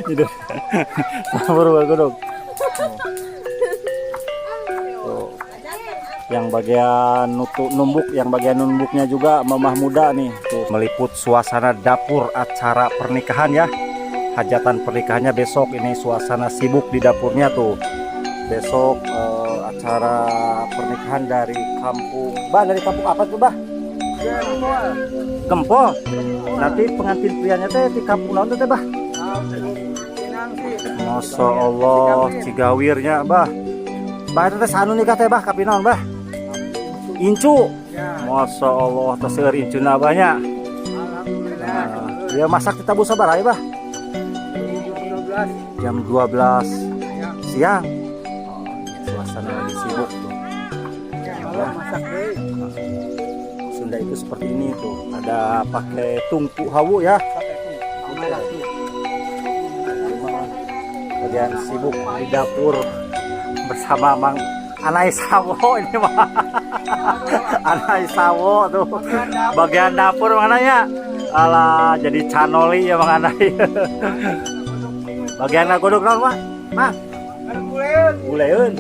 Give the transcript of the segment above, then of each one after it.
Gitu. Baru godog. Tuh. Yang bagian nutuk numbuk, yang bagian numbuknya juga mamah muda nih. Tuh, meliput suasana dapur acara pernikahan ya. Hajatan pernikahannya besok, ini suasana sibuk di dapurnya tuh. Besok acara pernikahan dari kampung. Bah, dari kampung apa tuh, Bah? Gempol. Nanti pengantin prianya teh di kampung naon teh, Bah? Masya Allah, Cigawirnya, Bah. Bah, itu teh anu nikah teh, Bah, kapi naon, Bah? Incu. Masya Allah, teh seueur incuna banyak. Nah, dia masak di tabuh sabaraha ya, Bah? Jam 12 siang. Oh, suasana lagi sibuk tuh. Ya. Sunda itu seperti ini tuh. Ada pakai tungku hawu ya. Bagian sibuk di dapur bersama Mang Anai Sawo ini mah. Anai Sawo tuh. Bagian dapur mana ya? Alah, jadi canoli ya, Mang Anai. Bagian ngagodog naon, Pak? Mang? Guleun. Guleun.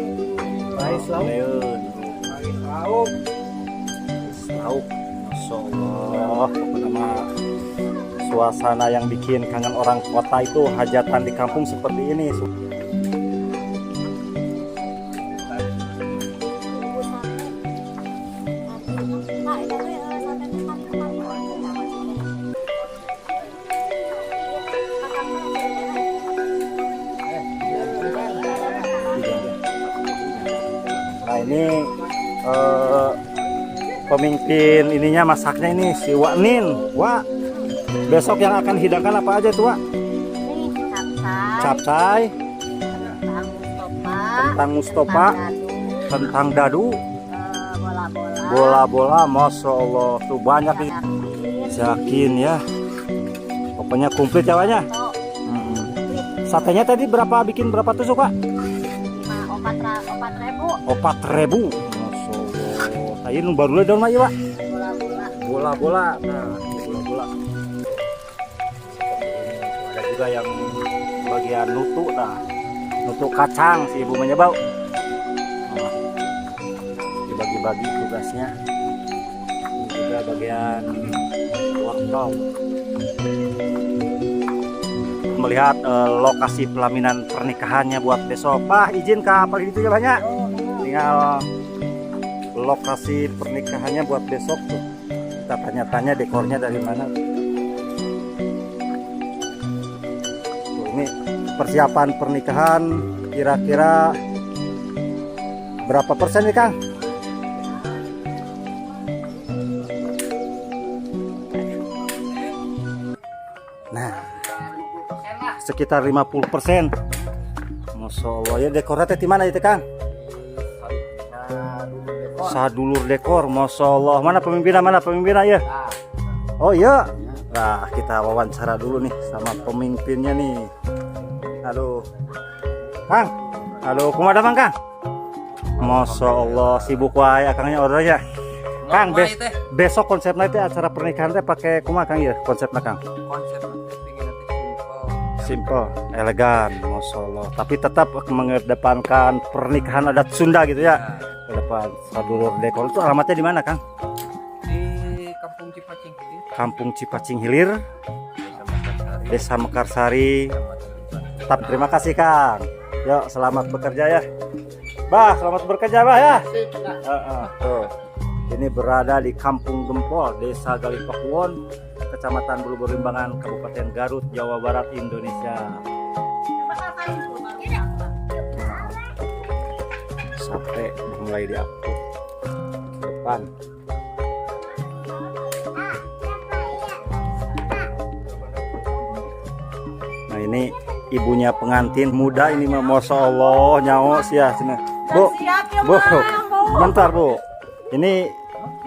Lauk. Masya Allah, pokoknya mah suasana yang bikin kangen orang kota itu hajatan di kampung seperti ini. Nah, ini pemimpin ininya masaknya ini si Wak Nin. Wak, besok yang akan hidangkan apa aja tuh, Wak? Ini capcay, Capcay, kentang Mustopa, kentang Mustopa, kentang dadu, kentang dadu, bola-bola, bola-bola, masya Allah, tuh banyak nih. Yakin, Yakin ya. Pokoknya komplit ya, Wak, ya. tok, Satenya tadi berapa, bikin berapa tusuk, Pak? Lima, opat, 4.000. 4.000. Masya Allah. Saya nu baru daun mah, Pak. Bola-bola. Bola-bola. Nah, ini bola-bola. Seperti ini. Ada juga yang bagian nutuk, nah. Nutuk kacang si ibu menyebau. Nah, dibagi-bagi tugasnya. Ini juga bagian wortel. Melihat lokasi pelaminan pernikahannya buat besok. Pak, izin ke apa itu ya banyak. Tinggal lokasi pernikahannya buat besok tuh. Kita tanya-tanya dekornya dari mana. Tuh, ini persiapan pernikahan kira-kira berapa persen nih, Kang? Nah, sekitar 50%. Masya Allah ya, dekornya teh di mana itu, Kang? Sadulur Dekor, Masya Allah. Mana pemimpinnya, mana pemimpinnya ya? Oh iya. Nah, kita wawancara dulu nih sama pemimpinnya nih. Halo. Kang. Halo, kumaha damang, Kang? Masya Allah, sibuk wae akangnya ordernya. Kang, besok konsepnya itu acara pernikahan teh pakai kumaha, Kang, ya konsepnya, Kang? Konsep pengen nanti simple. Simple, elegan, Masya Allah. Tapi tetap mengedepankan pernikahan adat Sunda gitu ya. Ke depan Sadulur Dekor itu alamatnya di mana, Kang? Di Kampung Cipacing Hilir. Kampung Cipacing Hilir, Desa Mekarsari, Desa Mekarsari. Kecamatan Tetap terima kasih, Kang. Yuk, selamat bekerja ya. Bah, selamat bekerja, Bah ya. Heeh, tuh. Ini berada di Kampung Gempol, Desa Galih Pakuwon, Kecamatan Balubur Limbangan, Kabupaten Garut, Jawa Barat, Indonesia. Sate mulai diatur depan. Nah, ini ibunya pengantin muda ini mah, Masya Allah, nyawa sih ya sini. Bu, Siap ya, Bu, Mang, Bu. Bentar, Bu. Ini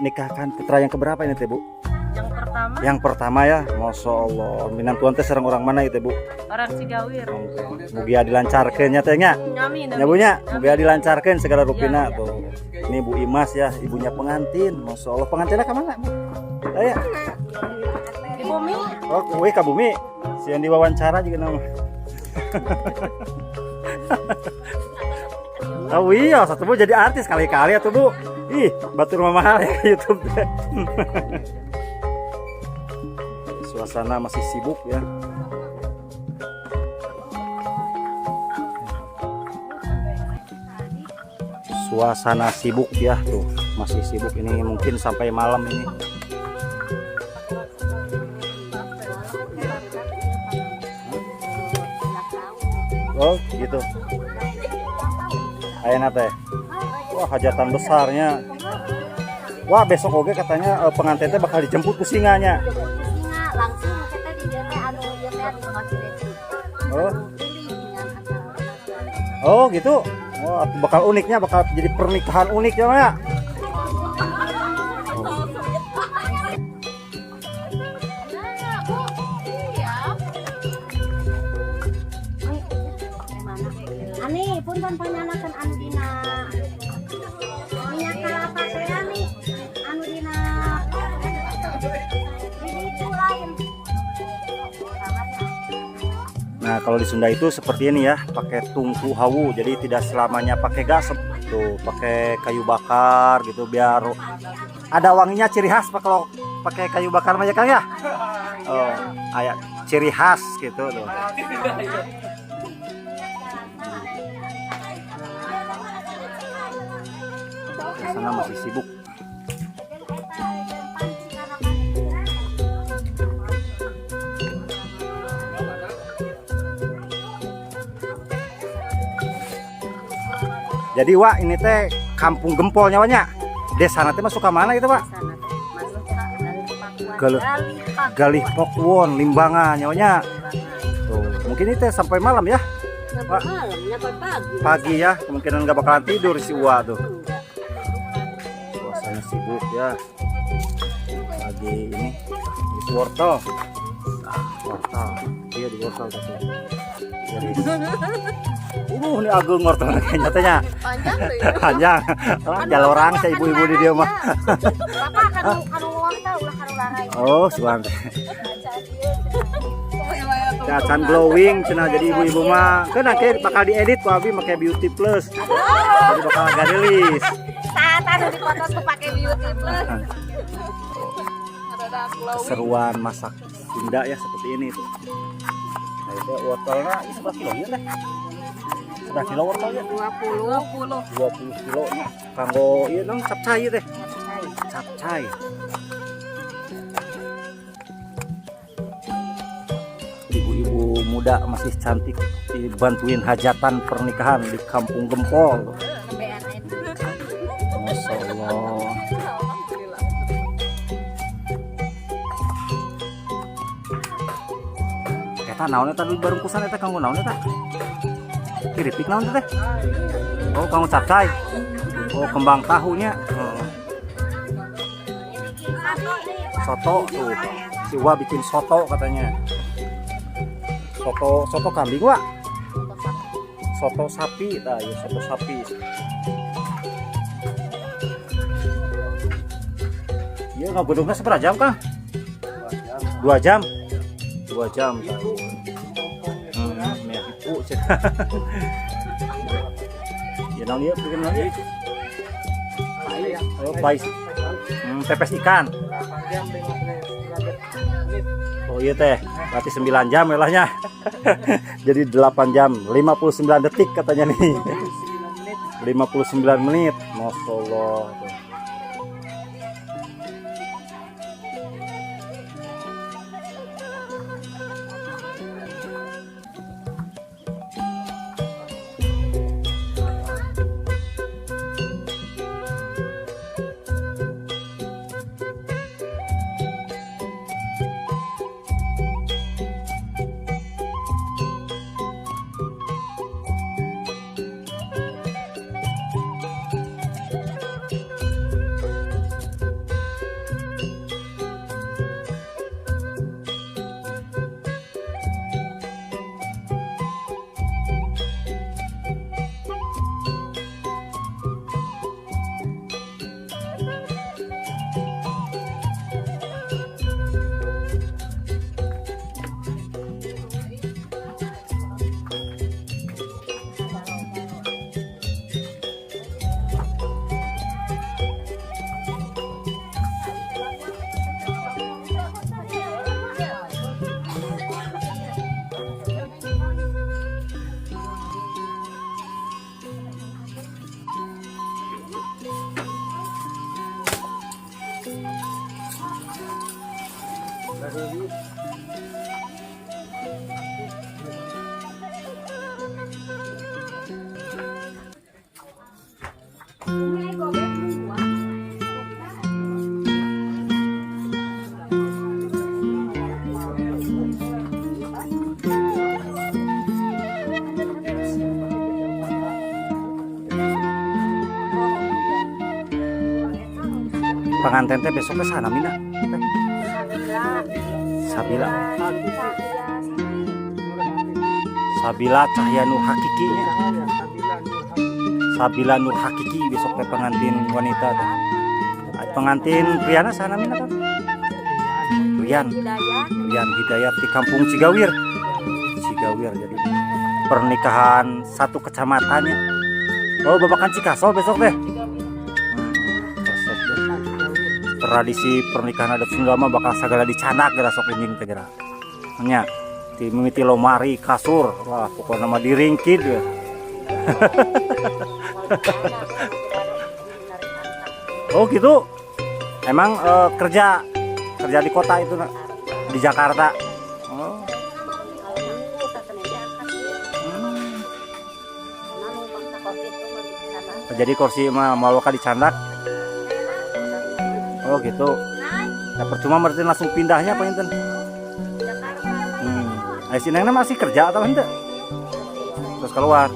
nikahkan putra yang keberapa ini teh, Bu? Yang pertama. Yang pertama ya, Masya Allah. Minantuan teh sareng orang mana itu, Bu? Orang Cigawir. Mugia dilancarkeun nya teh nya. Amin. Ya, Bu, nya, mugia dilancarkeun segala rupina Iya, iya. tuh. Ini Bu Imas ya, ibunya pengantin. Masya Allah, pengantinnya ke mana, Bu? Saya. Di bumi. Oh, kuwe ka bumi. Sieun diwawancara juga nama. Oh iya, satu Bu jadi artis kali-kali atuh Bu. Ih, batur mah mahal ya YouTube teh. Suasana masih sibuk ya. Suasana sibuk ya tuh, masih sibuk ini mungkin sampai malam ini. Oh, gitu. Ayeuna teh. Wah, hajatan besarnya. Wah, besok oge katanya pengantin teh bakal dijemput ku singanya. Singa langsung kita di dieu teh anu ieu teh anu masih. Oh. Oh, gitu. Oh, bakal uniknya bakal jadi pernikahan unik ya, Maya. Ani punten panyanakeun anu dina minyak kelapa teh nih anu dina di ditu lain. Nah, kalau di Sunda itu seperti ini ya, pakai tungku hawu. Jadi tidak selamanya pakai gas, tuh pakai kayu bakar gitu biar ada wanginya, ciri khas Pak kalau pakai kayu bakar mah ya Kang ya. Oh, aya ciri khas gitu tuh. Sana masih sibuk. Jadi Wak, ini teh kampung Gempol nyawanya. Desa nanti masuk ke mana gitu Pak? Sana teh masuk ka Galih Pakuan. Galih Pakuwon, Limbangan nyawanya. Tuh, mungkin ini teh sampai malam ya. Nyampe malam, nyampe pagi. Pagi ya, kemungkinan nggak bakalan tidur si Uwa tuh. Enggak. Suasana sibuk ya. Lagi ini di wortel. Ah, wortel. Iya di wortel tadi. Ini agung wortel kayaknya tehnya. Panjang tuh ya. Panjang. Ah, jalorang saya ibu-ibu di dia mah. Bapak kanu kanu wortel ulah kanu larai. Oh, suan. Cacan glowing cenah jadi ibu-ibu mah. Kan akhirnya bakal diedit ku abi make beauty plus. Jadi bakal gadelis. Saat anu dipoto tuh pakai beauty plus. Keseruan masak Sunda ya seperti ini tuh. Nah, itu wortelnya ini seberapa kilo ya teh? Seberapa kilo wortelnya? 20. 20 kilo nya. Kanggo ieu dong capcay teh. Capcay. Ibu-ibu muda masih cantik dibantuin hajatan pernikahan di Kampung Gempol. Masya Allah. Eta naon eta barungkusan eta kanggo naon eta? Kiripik naon teh? Oh, kanggo capcay. Oh, kembang tahunya. Oh. Soto tuh. Si Wa bikin soto katanya. Soto soto kambing, Wa. Soto sapi, tah ya soto sapi. Iya, ngabudungna seberapa jam, Kang? 2 jam. 2 jam. 2 jam. Ya, ibu. Ya naon ieu bikin naon ieu? Oh, pais. Pepes ikan. Oh iya teh, berarti 9 jam ya. Jadi 8 jam 59 detik katanya nih. 59 menit. Masya Allah. Tuh. Pengantin teh besoknya sana Mina. Sabila. Sabila Cahya Nur Hakiki nya. Sabila Nur Hakiki besok teh pengantin wanita teh. Pengantin priana sana Mina kan? Rian. Rian Hidayat di Kampung Cigawir. Cigawir, jadi pernikahan satu kecamatannya. Oh, Babakan Cikaso besok teh. Tradisi pernikahan adat Sunda mah bakal segala dicanak geura sok anjing teh geura. Nya, ti mimiti lomari kasur, wah pokokna mah diringkid ya. Oh gitu. Emang kerja di kota itu nak? Di Jakarta. Oh. Jadi kursi mah mau dicandak. Oh gitu. Nah, percuma berarti langsung pindahnya apa enten? Si Nengna masih kerja atau henteu? Terus keluar.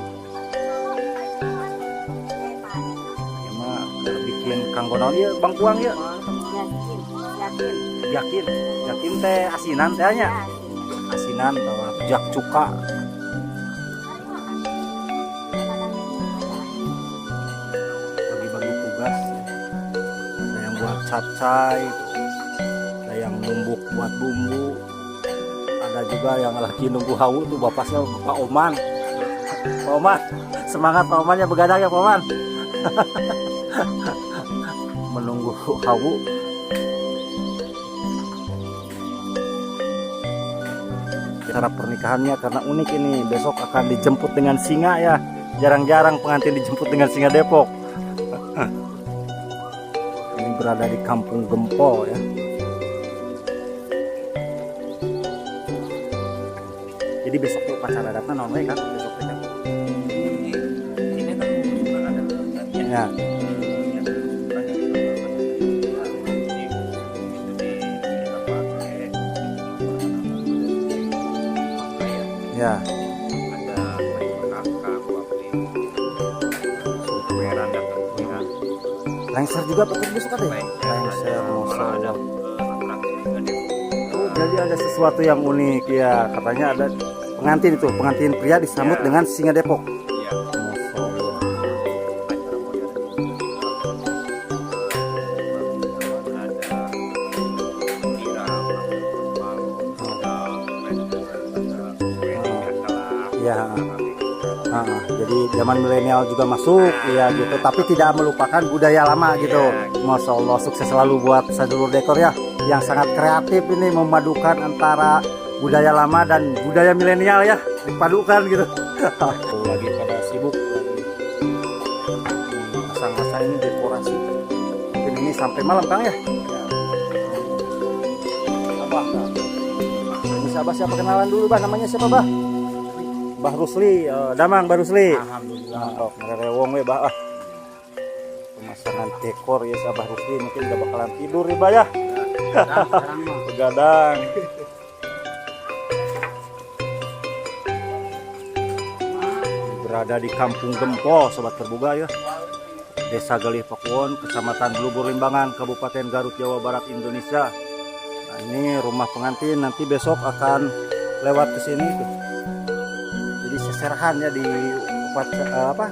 Ya mah bikin kanggo naon ieu bangkuang ieu? Yakin. Yakin teh asinan teh nya. Asinan atawa jak cuka. Bagi-bagi tugas. Ada yang buat capcay, ada yang numbuk buat bumbu, ada juga yang lagi nunggu hawu tuh bapaknya Pak Oman. Pak Oman, semangat Pak Oman ya, begadang ya Pak Oman. Menunggu hawu. Cara pernikahannya karena unik ini, besok akan dijemput dengan singa ya. Jarang-jarang pengantin dijemput dengan singa Depok. Ini berada di Kampung Gempol ya. Jadi besok tuh upacara adatnya naon we kan besok teh kan? Ini kan suka ada Ya. Ya. Ada Lengser juga betul besok ada ya? Lengser, Masya Allah. Oh, jadi ada sesuatu yang unik ya, katanya ada pengantin itu, pengantin pria disambut dengan singa Depok. Iya. Masya Allah. Ya. Jadi zaman milenial juga masuk ya gitu, tapi tidak melupakan budaya lama gitu. Masya Allah, sukses selalu buat sedulur dekor ya, yang sangat kreatif ini memadukan antara budaya lama dan budaya milenial ya, dipadukan gitu. Lagi pada sibuk pasang-pasang ini dekorasi. Mungkin ini sampai malam Kang ya. Abah, ini siapa siapa kenalan dulu Bah, namanya siapa Bah? Bah Rusli, Damang Bah Rusli. Alhamdulillah. Oh, ngerewong we Bah. Pemasangan dekor ya Bah Rusli mungkin udah bakalan tidur ya Bah ya. Begadang. Berada di Kampung Gempol, Sobat Terbuka ya. Desa Galih Pakuwon, Kecamatan Blubur Limbangan, Kabupaten Garut, Jawa Barat, Indonesia. Nah, ini rumah pengantin nanti besok akan lewat ke sini tuh. Jadi seserahan ya di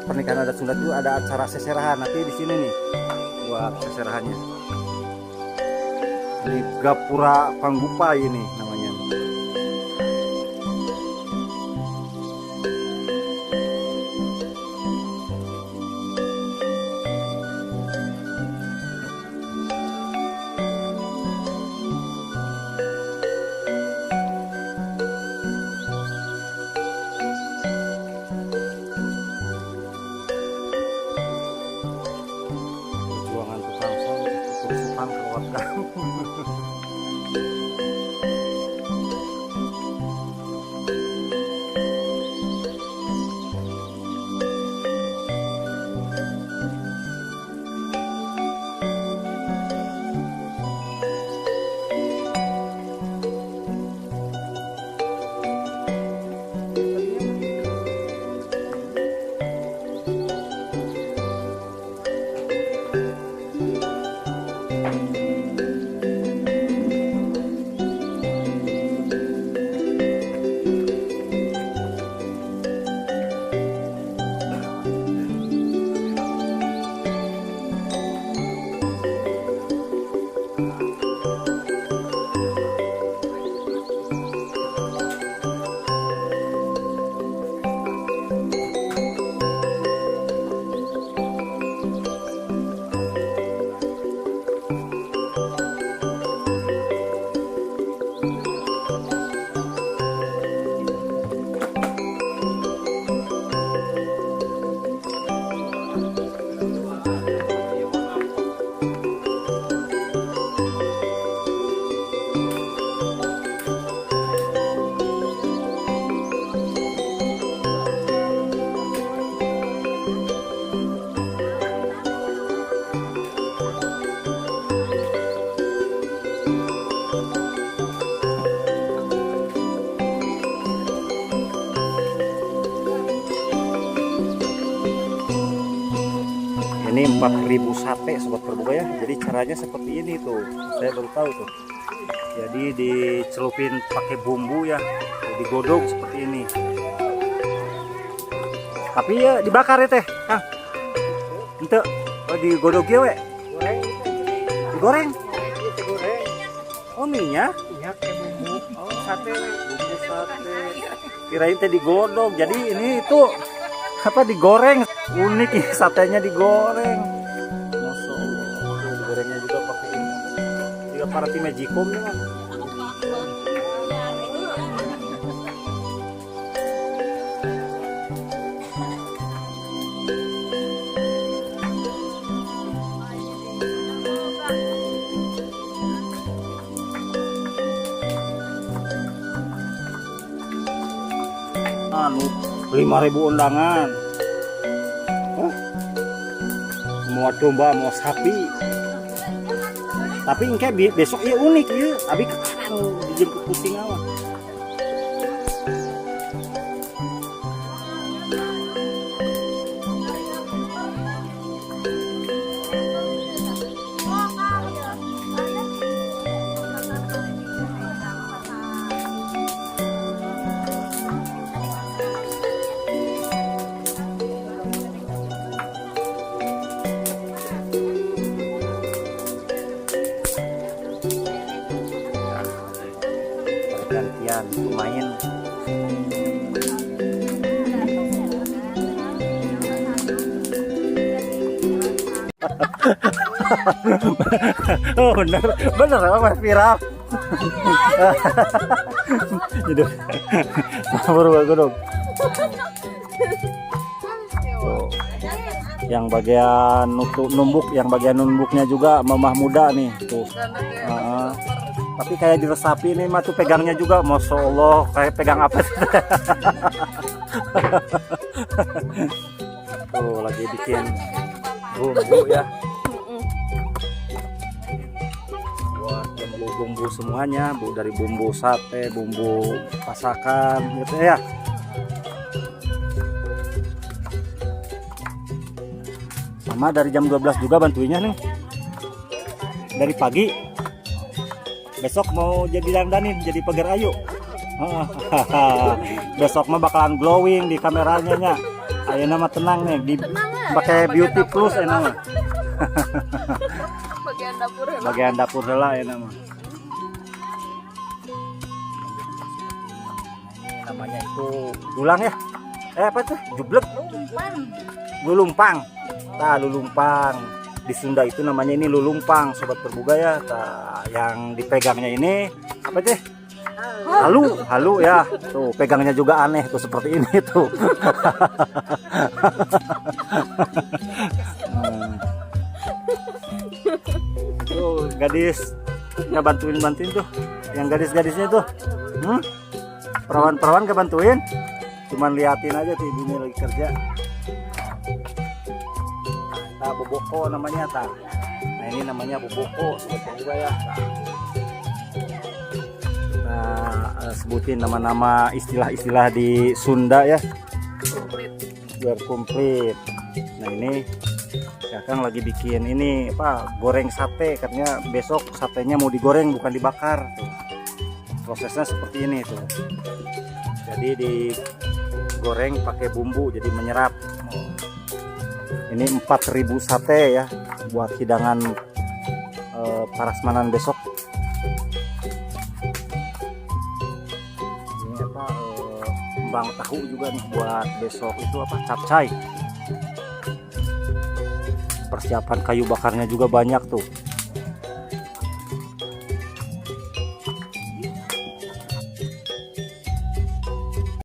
pernikahan adat Sunda itu ada acara seserahan nanti di sini nih buat seserahannya. Ini Gapura Panggupa ini namanya. Perjuangan tukang sol, kesukaan keluarga. Ini 4.000 sate sobat perbuka ya. Jadi caranya seperti ini tuh. Saya baru tahu tuh. Jadi dicelupin pakai bumbu ya, digodok seperti ini. Tapi ya dibakar ya teh, Kang. Ente, oh digodok ya we. Goreng. Digoreng. Itu goreng. Oh minyak. Minyak kayak bumbu. Oh, Sate. Bumbu sate. Kirain teh digodok. Jadi ini itu apa digoreng? Unik ya satenya digoreng. Masya Allah. Tuh, digorengnya juga pakai ini. Juga para tim Magicom ya. Anu 5.000 undangan. Hah? Mau domba, mau sapi. Tapi engke besok ya unik ya. Abi dijemput kucing awak. Pergantian pemain. Oh bener, bener apa Mas viral. Jadi baru bagus dong. Tuh. Yang bagian numbuk, yang bagian numbuknya juga mamah muda nih tuh. Heeh. Tapi kayak diresapi nih mah tuh pegangnya juga, masya Allah kayak pegang apa sih? Tuh lagi bikin bumbu ya. Buat bumbu-bumbu semuanya, bu dari bumbu sate, bumbu pasakan gitu ya. Sama dari jam 12 juga bantuinnya nih. Dari pagi. Besok mau jadi dandanin, jadi pagar ayu. Besok mah bakalan glowing di kameranya nya. Ayeuna mah tenang nih, di pakai beauty plus enak mah. Bagian dapur heula. Bagian dapur heula ayeuna mah. Ini namanya itu dulang ya. Apa tuh? Jublek. Lulumpang. Tah lulumpang. Di Sunda itu namanya ini lulumpang, sobat perbuga ya. Tah, yang dipegangnya ini apa sih? Halu, halu ya. Tuh, pegangnya juga aneh tuh seperti ini tuh. Tuh, gadis nggak bantuin-bantuin tuh. Yang gadis-gadisnya tuh. Perawan-perawan nggak bantuin. Cuman liatin aja tuh ibunya lagi kerja. Nah, boboko namanya ta. Nah, ini namanya boboko sobat perbuga ya. Nah, sebutin nama-nama istilah-istilah di Sunda ya. Biar komplit. Nah, ini Kakang lagi bikin ini apa? Goreng sate, katanya besok satenya mau digoreng bukan dibakar tuh. Prosesnya seperti ini tuh. Jadi digoreng pakai bumbu jadi menyerap. Ini 4.000 sate ya buat hidangan parasmanan besok. Ini apa kembang tahu juga nih buat besok itu apa capcay. Persiapan kayu bakarnya juga banyak tuh.